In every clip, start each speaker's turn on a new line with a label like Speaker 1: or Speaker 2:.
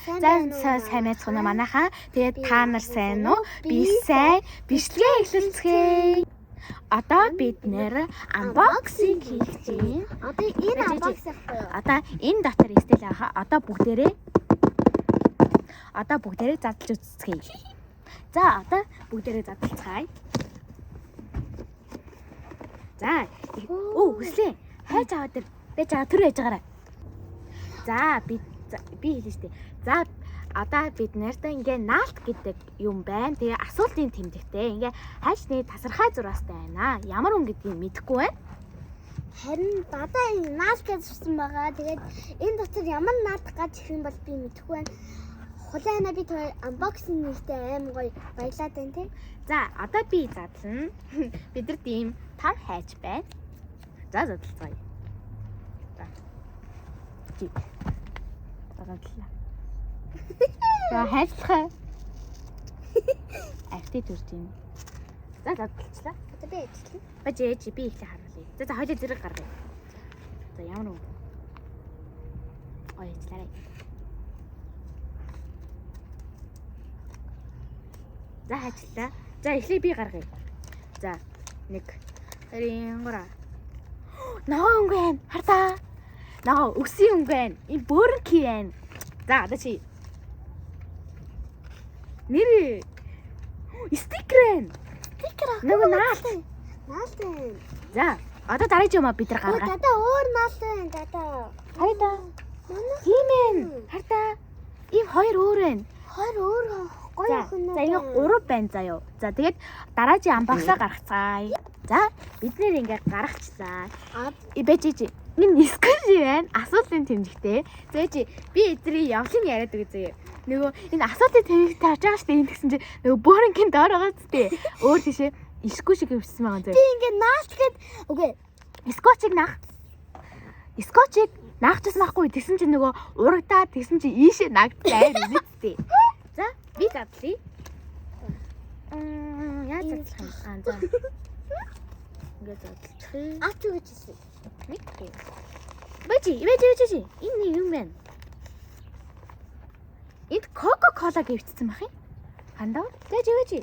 Speaker 1: За, сайн байцгаана манайхаа. Тэгээд та нар сайн уу? Би сайн. Бичлэгээ эхлүүлцгээе. Одоо бид нэр unboxing хийх чинь.
Speaker 2: Одоо энэ
Speaker 1: Бэж,
Speaker 2: unboxing байхгүй юу?
Speaker 1: Одоо энэ дотор стил авах. Одоо бүгдээрээ задлж үзцгээе. За, одоо бүгдээрээ задлцгаая. За, өө хүслээ. Хайж аваад ир. Бэж аваа түр яж байгаарай. За, би хэлнэ штэ. За, одоо бид нартай ингээ наалт гэдэг юм байна. Тэгээ асуултын тэмдэгтэй. Ингээ хайчны тасархай зураастай байна. Ямар хүн гэдгийг мэдэхгүй байна.
Speaker 2: Харин дадаа энэ наалт гэж сурсан байгаа. Тэгээд энэ дотор ямар наалт гарч ирэх юм бол би мэдэхгүй байна. Хулайна би тэр unboxing нэгтэй аим гоё баялаад байна тий.
Speaker 1: За, одоо би задлана. Бидэрт ийм том хайж байна. За, задлцгаая. За. Чи. За, задлаа. За, хайжлахаа. Автай төрж юм. За, задлцлаа.
Speaker 2: Одоо би ажиллана.
Speaker 1: Баж ээж би ихлэ харуулъя. За, за хоёлаа зэрэг гаргая. За, ямар үг? Ой, ажиллаарай. За, хайжлаа. За, эхлээ би гаргая. За, 1 2 3. Ногоон өнгө байна. Хартаа. Ногоон өсийн өнгө байна. Энэ бөөрөнхий байна. За, одоо чи. Нэр стикер байна.
Speaker 2: Стикер авах.
Speaker 1: Нөгөө наалт.
Speaker 2: Наалт байна.
Speaker 1: За, одоо дараагийн юм а бид нар
Speaker 2: Өө
Speaker 1: гаргаа.
Speaker 2: дадаа өөр наалт байна дадаа.
Speaker 1: Хараа та.
Speaker 2: Манай
Speaker 1: Тийм ээ. Хар та. Ийм хоёр өөр байна.
Speaker 2: хоёр өөр гоё
Speaker 1: За,
Speaker 2: хүн.
Speaker 1: за ингээ гурав байна заяо. За, тэгээд дараагийн unbox аа гаргацгаая. За, бид нэр ингээ гаргачлаа. Бэж ич. Энэ squishy байна. Асуултын тэмдэгтэй. За чи би эдрий явлын яриад өгье заяа. Нөгөө энэ асуултын тэмдэгт харж байгаа шүү дээ. Энэ тэгсэн чи нөгөө бөөрөнгийн доор байгаа зү. Өөр тийшээ squishy гэвчсэн байгаа
Speaker 2: Би
Speaker 1: заяа.
Speaker 2: ингээ наалт гээд үгүй
Speaker 1: Скотчийг наах. Скотчийг наахчихсан байхгүй. Тэгсэн чинь нөгөө урагдаад тэгсэн чинь ийшээ нагдлаа үнэтэй. За, би задлаа. Яаж задлах юм? Аа, за. Ингээд задлчих.
Speaker 2: ач юу гэж хэлсэн.
Speaker 1: Мэдгүй. Бэжи, бэжи, бэжи. Энэ нэг юм байна. Энд Coca-Cola гэвчсэн байх юм. Хандаа. Бэжи, бэжи.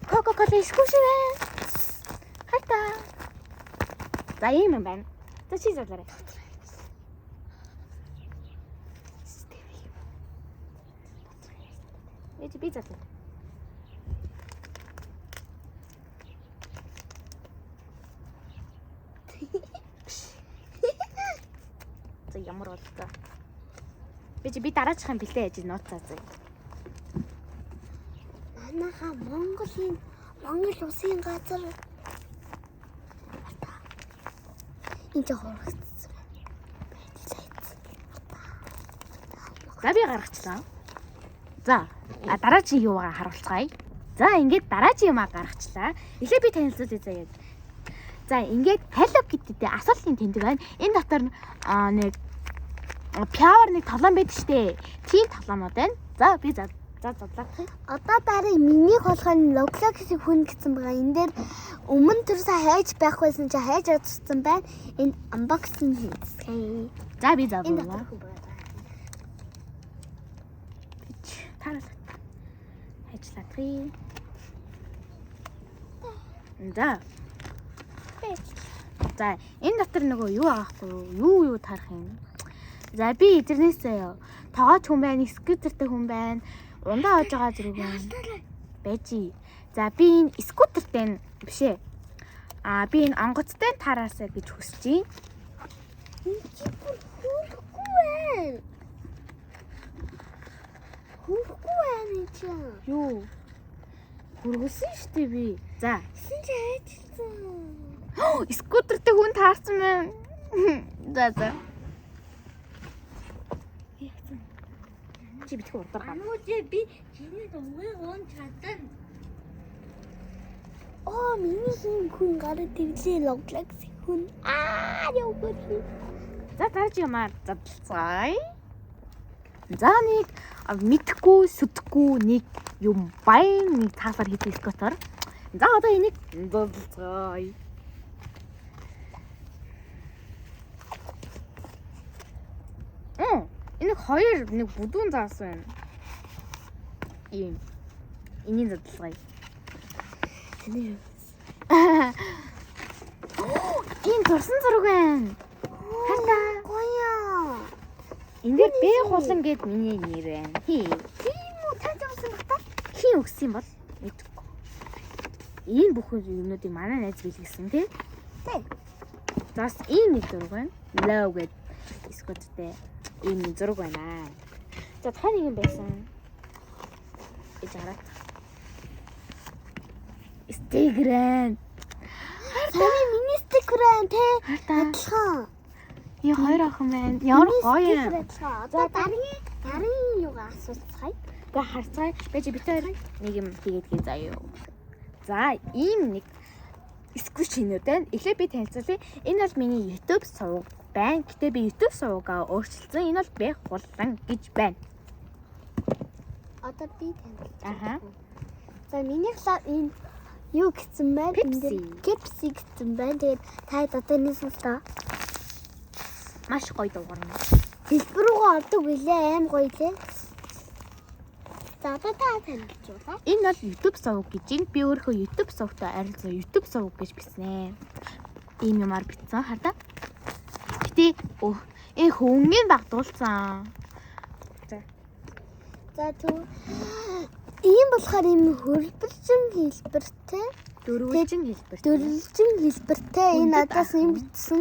Speaker 1: Coca-Cola squishy байна. Хартаа. За ийм юм байна. За чи задлаарай. Бэжи би задлаа. За ямар боллоо. Бэжи би дараачихын бэлдээ яаж нууцаа зэ.
Speaker 2: Манайха Монголын Монгол улсын газар энэ ч хорогдсон байна.
Speaker 1: За би гаргачлаа. За дараагийн юугаа харуулцгаая. За ингээд дараагийн юмаа гаргачлаа. Эхлээд би танилцуулъя заяа. За ингээд Hello Kitty-тэй асуултын тэмдэг байна. Энэ дотор нэг Power нэг тоглоом байдаг штэ. Тийм тоглоомнууд байна. За би за за задлаа.
Speaker 2: Одоо дараа миний холгой нь Roblox шиг хүн гэсэн байгаа. Энэ дээр өмнө төрсөн хайж байхгүйсэн чи хайж одсон байна. Энэ unboxing хийцгээе.
Speaker 1: За би
Speaker 2: Энэ
Speaker 1: задлаа.
Speaker 2: дотор хүн байгаа.
Speaker 1: Тааруулах. Ажиллаадгий. За. За энэ дотор нөгөө юу байгаа хгүй юу? Юу юу тарах юм? За би эднээс заяа. Тогооч хүн байна, скутертэй хүн байна. Ундаа оож байгаа зэрэг байна. Бэжи. За би энэ скутертэй нь биш ээ. А би энэ онгоцтой тараасаа гэж хүсэж байна.
Speaker 2: Энэ чи бүр хөрөхгүй байна. Хөрөхгүй байна энэ чи.
Speaker 1: Юу? Хүргэсэн шүү дээ би. За.
Speaker 2: Тэсэн чи хайжсан.
Speaker 1: Скутертэй хүн таарсан байна. За за. Чи битгий урдаар гар.
Speaker 3: Анууч би чиний дугуйг уун чадна.
Speaker 2: Оо миний хин хүн гараад ирлээ Roblox хүн. Аа яа хөрхи.
Speaker 1: За дараагийн юмар задлцгаая. За нэг мэдхгүй сүтгэхгүй нэг юм баян нэг цаасаар хийдэг скотор. За одоо энийг задлцгаая. Энэ Хоёр нэг бүдүүн заас байна. Ийм. Энийн задлагыг. Энэ зурсан зураг байна. Харлаа.
Speaker 2: Гоё.
Speaker 1: Энэ дээр Б хулан гэд миний нэр байна. Хий.
Speaker 2: Тийм үү? Та зурсан багтаа.
Speaker 1: Хин өгсөн юм бол мэдэхгүй. Энэ бүх юмнуудыг манай найз бэлгэсэн тий.
Speaker 2: Тий.
Speaker 1: За бас ийм нэг зураг байна. Love гэд скоттэй ийм нэг зураг байна. За дахиад нэг юм байсан. Ээж хараад. Стикер байна.
Speaker 2: Сами миний стикер байна те.
Speaker 1: Хартаа.
Speaker 2: Адилхан.
Speaker 1: Ийм хоёр охин байна. Ямар
Speaker 2: Миний
Speaker 1: гоё
Speaker 2: стикер
Speaker 1: юм.
Speaker 2: адилхан. Одоо дараагийн юугаа асууцгаая.
Speaker 1: Гэ харцгаая. Бэж бит хоёр нэг юм хийгээд гээ заяа. За ийм нэг сквишинүүд байна. Эхлээд би танилцуулъя. Энэ бол миний YouTube сувг байна. Гэтэ би YouTube сувгаа өөрчилсөн. Энэ бол Б хуллан гэж байна.
Speaker 2: Одоо би танилцуулъя.
Speaker 1: Аха.
Speaker 2: За миний талаар энэ юу гэсэн байна?
Speaker 1: Pepsi.
Speaker 2: Pepsi гэсэн байна. Тэгээд та одоо энэ сонсдоо.
Speaker 1: Маш гоё дуугарна.
Speaker 2: Дэлбэр рүүгээ ордог билээ. Аим гоё лээ. За одоо та танилцуулаа.
Speaker 1: Энэ бол YouTube сувг гэж байна. Би өөрийнхөө YouTube сувгтай ойролцоо YouTube сувг гэж бичнэ. Ийм юмар бичсэн хардаа. Гэтэ энэ хөнгөний багтуулсан.
Speaker 2: За төв ийм болохоор ийм хөлбөрчин хэлбэртэй,
Speaker 1: Дөрвөлжин хэлбэр.
Speaker 2: дөрвөлжин хэлбэртэй энэ
Speaker 1: Хүндэт
Speaker 2: надаас юм
Speaker 1: ахын.
Speaker 2: бичсэн.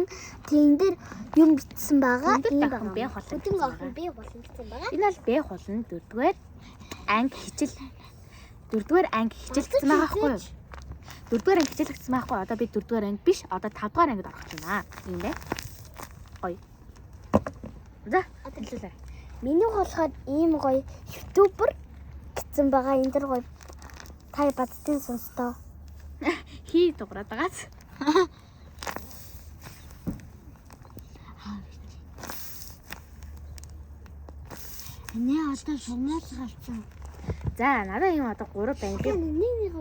Speaker 2: Тэн дээр юм бичсэн байгаа.
Speaker 1: Хүндэт
Speaker 2: Ийм
Speaker 1: ахын
Speaker 2: байгаа.
Speaker 1: бэ холон
Speaker 2: Хүндэт
Speaker 1: бичсэн
Speaker 2: охин би болон бичсэн байгаа.
Speaker 1: Энэ бол Б хулан дөрөвдүгээр анги хичээл дөрөвдүгээр анги хичээлсэн байгаа байхгүй юу? Дөрөвдүгээр анги хичээлсэн байгаа байхгүй юу? Одоо би дөрөвдүгээр анги биш, одоо тавдугаар ангид орох гэж байна. Ийм бэ? Гоё. За, хэлүүлээ.
Speaker 2: Миний болохоор ийм гоё ютубер гэсэн байгаа. Энэ дэр гоё та бадтын сонстоо.
Speaker 1: Хий дуграад байгаас.
Speaker 3: Эний одоо шумнаас гарсан.
Speaker 1: За, надад ийм одоо 3 байна. Би
Speaker 2: Нэг нэг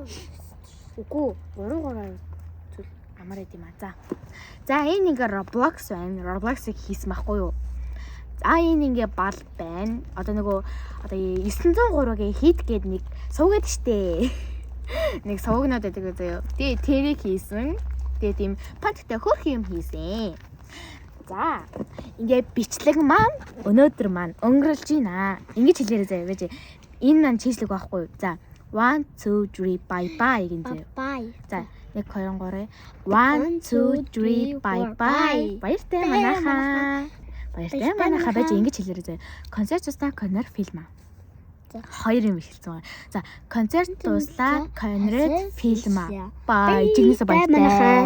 Speaker 1: үгүй 3 3 зүйл амар байд юм а. За. За, энэ ингээ Roblox байна. Roblox-ыг хийсэн байхгүй юу? За, энэ ингээ бал байна. Одоо нөгөө одоо 903-гийн хит гээд нэг суугаад штэ. Нэг суугнаад байдаг заяа. Тэгээ тэрийг хийсэн. Тэгээ тийм паттай хөрх юм хийсэн. За, ингээ бичлэг маань өнөөдөр маань өнгөрөлж байна. Ингэж хэлээрэй заяа байж. Энэ маань чийслэг байхгүй юу? За, 1 2 3 bye bye гин заяа.
Speaker 2: Bye.
Speaker 1: За 1 2 3 1 2 3 bye bye. Баяртай манайхаа. Баяртай манайхаа байж ингэж хэлээрэй заяа. Концерт дуслаа конер фильм.
Speaker 2: За.
Speaker 1: Хоёр юм эхэлсэн байна. За концерт дуслаа конерт фильм.
Speaker 2: Bye.
Speaker 1: Бай. Жигнэсээ баяртай.
Speaker 2: Манайхаа.